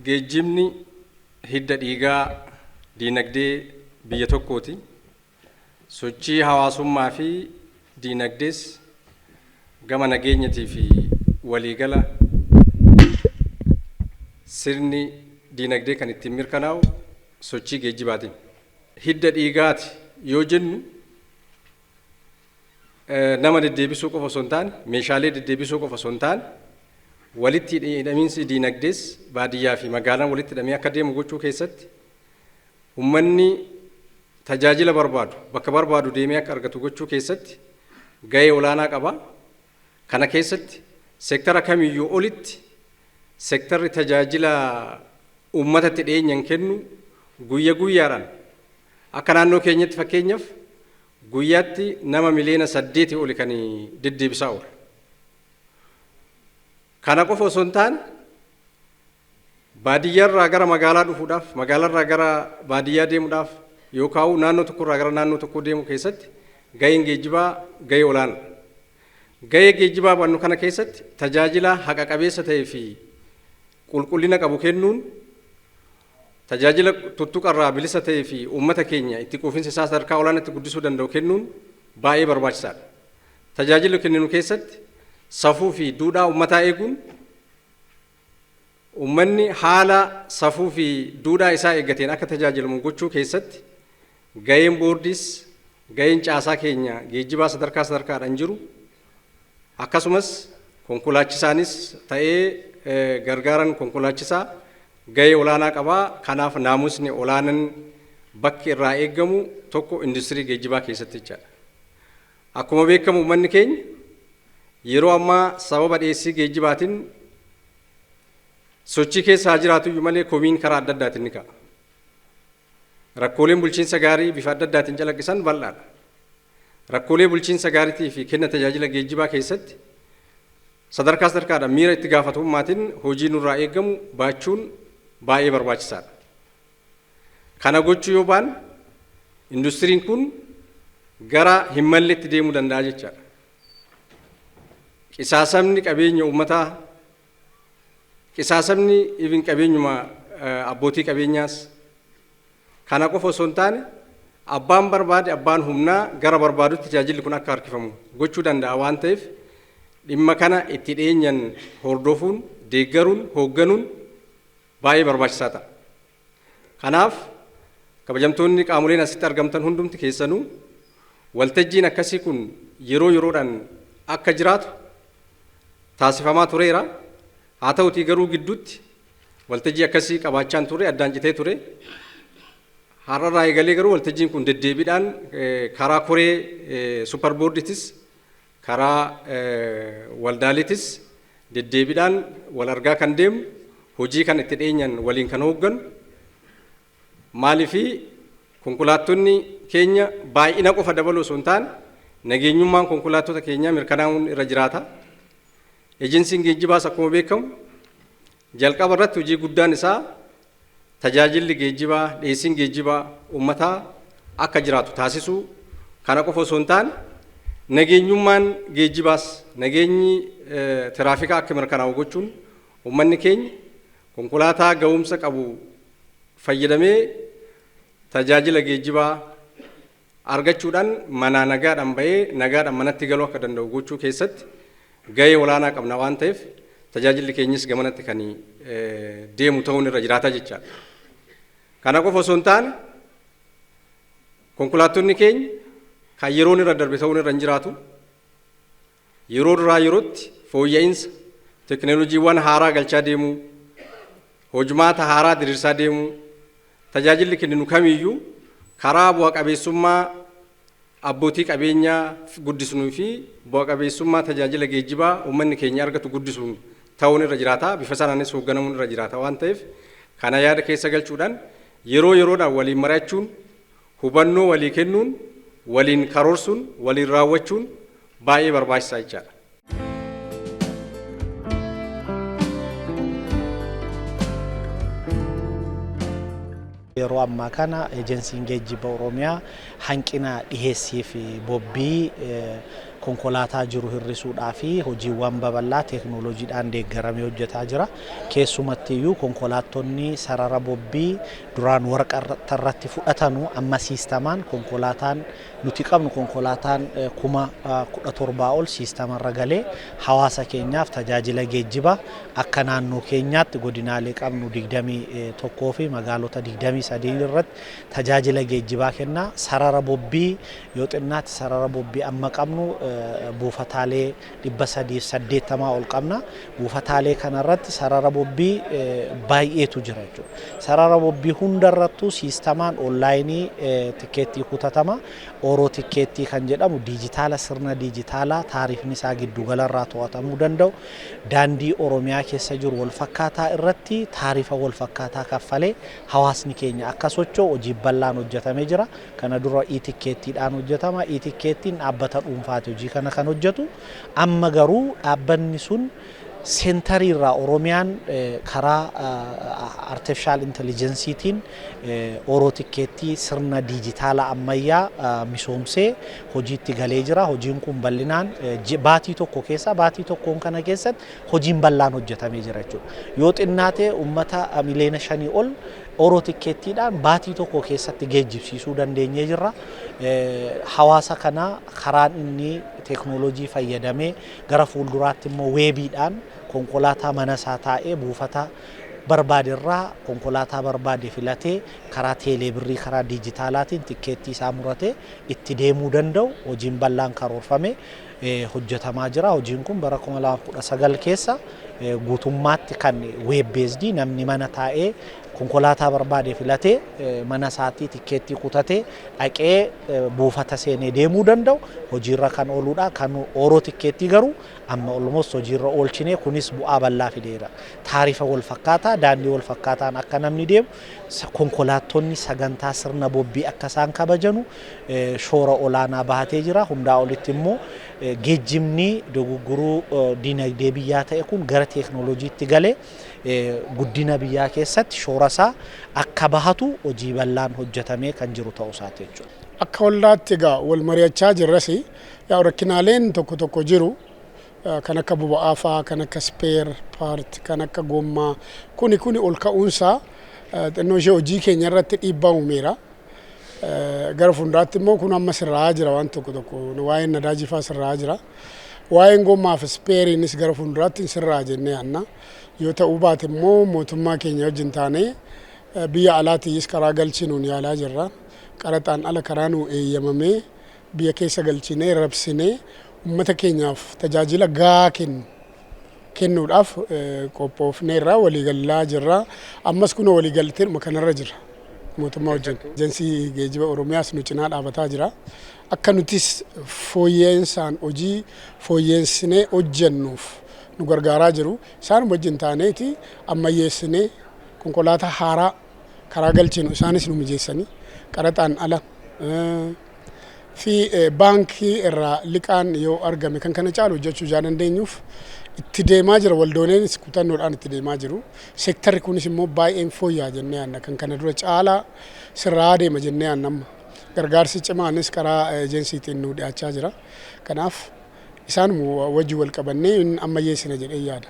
Geejjibni hidda dhiigaa diinagdee biyya tokkooti. Sochii hawaasummaa fi diinagdees gama nageenyatii fi waliigala sirni diinagdee kan ittiin mirkanaa'u sochii geejjibaatiin. Hidda dhiigaati yoo jennu nama deddeebisuu qofa osoo hin taane, meeshaalee deddeebisuu qofa osoo hin taane, walitti hidhamiinsi diinagdees baadiyyaa fi magaalaan walitti hidhamee akka deemu gochuu keessatti, ummanni tajaajila barbaadu bakka barbaadu deemee akka argatu gochuu keessatti gahee olaanaa qaba. Kana keessatti seektara kamiyyuu olitti seektarri tajaajila uummatatti dhiyeenyan kennu guyya guyyaadhaan akka naannoo keenyatti fakkeenyaaf guyyaatti nama miliyoona 8 oli kan deddeebisaa oolu. Kana qofa osoo hin taane, baadiyyaarraa gara magaalaa dhufuudhaaf, magaalaarraa gara baadiyyaa deemuudhaaf, yookaan naannoo tokkorraa gara naannoo tokkoo deemuu keessatti gaheen geejjibaa gahee olaanaadha. Gahee geejjibaa bannu kana keessatti tajaajila haqa qabeessa ta'ee fi qulqullina qabu kennuun, tajaajila tuttuqarraa bilisa ta'ee fi uummata keenya itti quufinsa isaa sadarkaa olaanaatti guddisuu danda'u kennuun baay'ee barbaachisaadha. Tajaajila kenninu keessatti safuu fi duudhaa uummataa eeguun, uummanni haala safuu fi duudhaa isaa eeggateen akka tajaajilamu gochuu keessatti gaheen boordiis, gaheen caasaa keenya geejjibaa sadarkaa sadarkaadhaan jiru, akkasumas konkolaachisaanis ta'ee gargaaran konkolaachisaa gahee olaanaa qabaa. Kanaaf naamusni olaanan bakki irraa eeggamu tokko industirii geejjibaa keessatti jechaadha. Akkuma beekamu, uummanni keenya yeroo ammaa sababa dhiyeessii geejjibaatiin sochii keessa haa jiraatuyyuu malee, komiin karaa adda addaatiin ni ka'a. Rakkooleen bulchiinsa gaarii bifa adda addaatiin calaqqisan bal'aadha. Rakkoolee bulchiinsa gaariitii fi kenna tajaajila geejjibaa keessatti sadarkaa sadarkaadhaan miira itti gaafatamummaatiin hojii nurraa eeggamu baachuun baay'ee barbaachisaadha. Kana gochuu yoo baanne, industiriin kun gara hin malletti deemuu danda'a jechaadha. Qisaasamni qabeenya uummataa, qisaasamni even qabeenyuma abbootii qabeenyaas, kana qofa osoo hin taane, abbaan barbaade, abbaan humnaa gara barbaadutti tajaajilli kun akka harkifamu gochuu danda'a waan ta'eef, dhimma kana itti dhiyeenyan hordofuun, deeggaruun, hoogganuun baay'ee barbaachisaa ta'a. Kanaaf kabajamtoonni qaamoleen asitti argamtan hundumti keessanuu, waltajjiin akkasii kun yeroo yeroodhaan akka jiraatu taasifamaa tureera. Haa ta'utii garuu gidduutti waltajjii akkasii qabaachaan ture addaan citee ture. Har'arraa eegalee garuu waltajjiin kun deddeebiidhaan karaa koree super boordiitis, karaa waldaaleetis deddeebiidhaan wal argaa kan deemu, hojii kan itti dhiyeenyan waliin kan hoogganu. Maaliifi, konkolaattonni keenya baay'ina qofa dabaluu osoo hin taane, nageenyummaan konkolaattota keenyaa mirkanaa'uun irra jiraata. Ejensiin geejjibaas akkuma beekamu jalqaba irratti hojii guddaan isaa tajaajilli geejjibaa, dhiyeessiin geejjibaa uummataa akka jiraatu taasisuu. Kana qofa osoo hin taane, nageenyummaan geejjibaas, nageenyi tiraafikaa akka mirkanaa'u gochuun, uummanni keenya konkolaataa ga'umsa qabu fayyadamee tajaajila geejjibaa argachuudhaan manaa nagaadhaan bahee nagaadhaan manatti galuu akka danda'u gochuu keessatti gahee olaanaa qabna waan ta'eef, tajaajilli keenyis gamanatti kan deemu ta'uun irra jiraata jechaadha. Kana qofa osoo hin taane, konkolaattonni keenya kan yeroon irra darbe ta'uun irra hin jiraatu. Yeroo duraa yerootti fooyya'insa teekinooloojiiwwan haaraa galchaa deemuu, hojmaata haaraa diriirsaa deemuu, tajaajilli kenninu kamiyyuu karaa bu'a qabeessummaa abbootii qabeenyaa guddisnuu fi bu'a qabeessummaa tajaajila geejjibaa uummanni keenya argatu guddisuun ta'uun irra jiraata. Bifa sanaanis hoogganamuun irra jiraata waan ta'eef, kana yaada keessa galchuudhaan yeroo yeroodhaan waliin mari'achuun, hubannoo walii kennuun, waliin karoorsuun, waliin raawwachuun baay'ee barbaachisaa jechaadha. Yeroo ammaa kana Ejensiin Geejjiba Oromiyaa hanqina dhiheessii fi bobbii Konkolaataa jiru hir'isuudhaa fi hojiiwwan babal'aa teeknooloojiidhaan deeggaramee hojjetaa jira. Keessumattiyyuu konkolaattonni sarara bobbii duraan waraqaa irratti fudhatanu amma siistamaan konkolaataan nuti qabnu konkolaataan 17,000 ol siistamarra galee hawaasa keenyaaf tajaajila geejjibaa akka naannoo keenyaatti godinaalee qabnu 21 fi magaalota 23 irratti tajaajila geejjibaa kenna. Sarara bobbii yoo xinnaatti sarara bobbii amma qabnu buufataalee 380 ol qabna. Buufataalee kanarratti sarara bobbii baay'eetu jira jechuudha. Sarara bobbii hundarrattuu siistamaan onlaayinii tikkeettii kutatama. Ooroo tikkeettii kan jedhamu diijitaala, sirna diijitaalaa taarifni isaa giddugalarraa to'atamuu danda'u. Daandii Oromiyaa keessa jiru wal fakkaataa irratti taarifa wal fakkaataa kaffalee hawaasni keenya akka socho'u hojii bal'aan hojjetamee jira. Kana dura e-tikkeettiidhaan hojjetama. E-tikkeettiin dhaabbata dhuunfaati hojii kana kan hojjetu. Amma garuu dhaabbanni sun seentarii irraa Oromiyaan karaa artificial intelligenceetiin ooroo tikkeettii sirna diijitaala ammayyaa misoomsee hojiitti galee jira. Hojiin kun bal'inaan baatii tokko keessa, baatii tokkoon kana keessatti hojiin bal'aan hojjetamee jira jechuudha. Yoo xinnaate uummata miliyoona 5 ol ooroo tikkeettiidhaan baatii tokko keessatti geejjibsiisuu dandeenyee jirra. Hawaasa kana karaan inni teeknooloojii fayyadamee gara fuulduraatti immoo weebiidhaan konkolaataa mana isaa taa'ee buufata barbaaderraa konkolaataa barbaade filatee karaa teeleebirrii, karaa diijitaalaatiin tikkeettii isaa muratee itti deemuu danda'u hojiin bal'aan karoorfame hojjetamaa jira. Hojiin kun bara 2019 keessa guutummaatti kan web based namni mana taa'ee konkolaataa barbaade filatee mana isaatii tikkeettii kutatee dhaqee buufata seenee deemuu danda'u hojiirra kan ooludha. Kan ooroo tikkeettii garuu amma almost hojiirra oolchinee, kunis bu'aa bal'aa fideera. Taarifa wal fakkaataa, daandii wal fakkaataan akka namni deemu, konkolaattonni sagantaa sirna bobbii akka isaan kabajanu shoora olaanaa bahatee jira. Hundaa olitti immoo geejjibni dogoggoruu dinagdee biyyaa ta'e kun gara teeknooloojiitti galee guddina biyyaa keessatti shoora isaa akka bahatu hojii bal'aan hojjetamee kan jiru ta'uu isaati jechuudha. Akka waldaatti egaa wal mari'achaa jirras, yaa rakkinaaleen tokko tokko jiru, kan akka boba'aa fa'aa, kan akka spare part, kan akka gommaa kuni ol ka'uunsaa xinnoo ishee hojii keenya irratti dhiibbaa uumeera. Gara fuulduraatti immoo kun amma sirraa jira, waan tokko tokko waa'een nadaajii fa'aa sirraa jira. Waa'een gommaa fi speeriinis gara fuulduraatti sirraa jennee yaanna. Yoo ta'uu baate immoo mootummaa keenya wajjin taanee biyya alaatiis karaa galchinuun yaalaa jirra. Qaraxaan ala karaa nuu eeyyamamee biyya keessa galchinee rabsinee uummata keenyaaf tajaajila gahaa kennuudhaaf qophoofneerra, waliigalaa jirra. Ammas kun waliigalteedhuma kanarra jira mootummaa wajjin. Ejensii geejjiba Oromiyaas nu cinaa dhaabataa jira. Akka nutis fooyya'insan hojii fooyyessinee hojjennuuf nu gargaaraa jiru. Isaan wajjin taaneeti ammayyeessinee konkolaataa haaraa karaa galchinu isaanis nu mijeessanii qaraxaan ala fi baankii irraa liqaan yoo argame kan kana caalu hojjechuu jaa dandeenyuuf itti deemaa jira. Waldooneenis kutannoodhaan itti deemaa jiru. Seektarri kunis immoo baay'een fooyya'a jennee yaadna. Kan kana dura caalaa sirraa deema jennee yaadna amma. Gargaarsi cimaanis karaa ejensiitiin nu dhiyaachaa jira. Kanaaf isaan wajji wal qabannee ammayyeessina jedhee yaada.